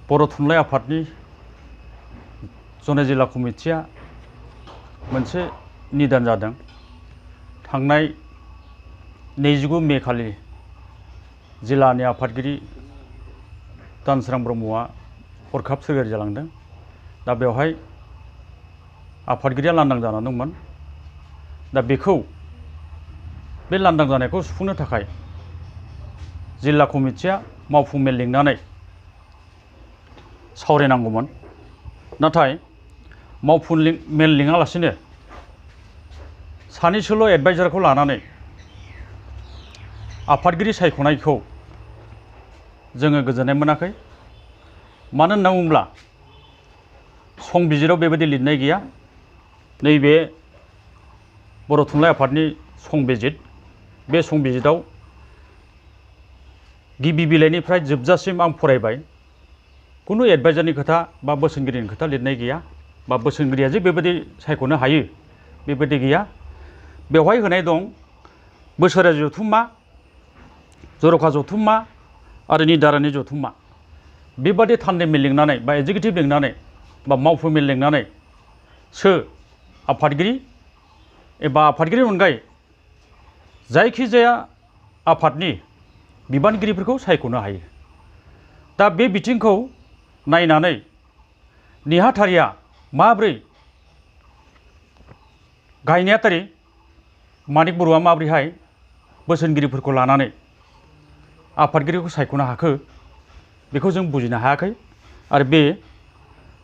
बर' थुनलाइ आफादनि जनाय जिल्ला कमिटिया मोनसे निदान जादों। थांनाय 29 मे खालि जिल्लानि आफादगिरि दानसोरां ब्रह्मआ हरखाब सोरगोयारि जालांदों। दा बेवहाय आफादगिरिया लांदां जानानै दंमोन। दा बेखौ बे लांदां जानायखौ सुफुंनो थाखाय जिल्ला कमिटिया मावफुं मेल लिंनानै सावरायनांगौमोन। नाथाय मावफुं मेल लिङालासिनो सानैसोल' एडभाइजारखौ लानानै आफादगिरि सायख'नायखौ जोङो गोजोननाय मोनाखै। मानो होनना बुङोब्ला संबिजिराव बेबायदि लिरनाय गैया। नैबे बर' थुनलाइ आफादनि संबिजित, बे संबिजिताव गिबि बिलाइनिफ्राय जोबजासिम आं फरायबाय। खुनु एडभाइजारनि खोथा बा बोसोनगिरिनि खोथा लिरनाय गैया, बा बोसोनगिरिया जे बेबायदि सायख'नो हायो बेबायदि गैया। बेवहाय होनाय दं बोसोरारि जथुम्मा, जर'खा जथुम्मा आरो निदारानि जथुम्मा। बेबादि थान्दै मेल लिंनानै बा एगजिकिउटिभ लिंनानै बा मावफुं मेल लिंनानै आफादगिरि एबा आफादगिरिनि अनगायै जायखिजाया आफादनि बिबानगिरिफोरखौ सायख'नो हायो। दा बे बिथिंखौ नायनानै नेहाथारिया माब्रै गाहाय नेहाथारि मानिक बर'आ माब्रैहाय बोसोनगिरिफोरखौ लानानै आफादगिरिखौ सायख'नो हाखो बेखौ जों बुजिनो हायाखै आरो बे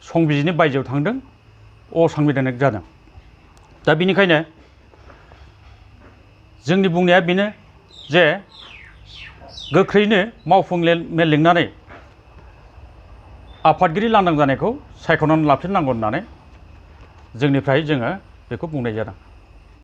संबिजितनि बायजोआव थांदों, असंबिधानिक जादों। दा बेनिखायनो जोंनि बुंनाया बेनो जे गोख्रैनो मावफुं मेल लिंनानै आफादगिरि लांदां जानायखौ सायख'नानै लाफिननांगौ होननानै जोंनिफ्राय जोङो बेखौ बुंनाय जादों।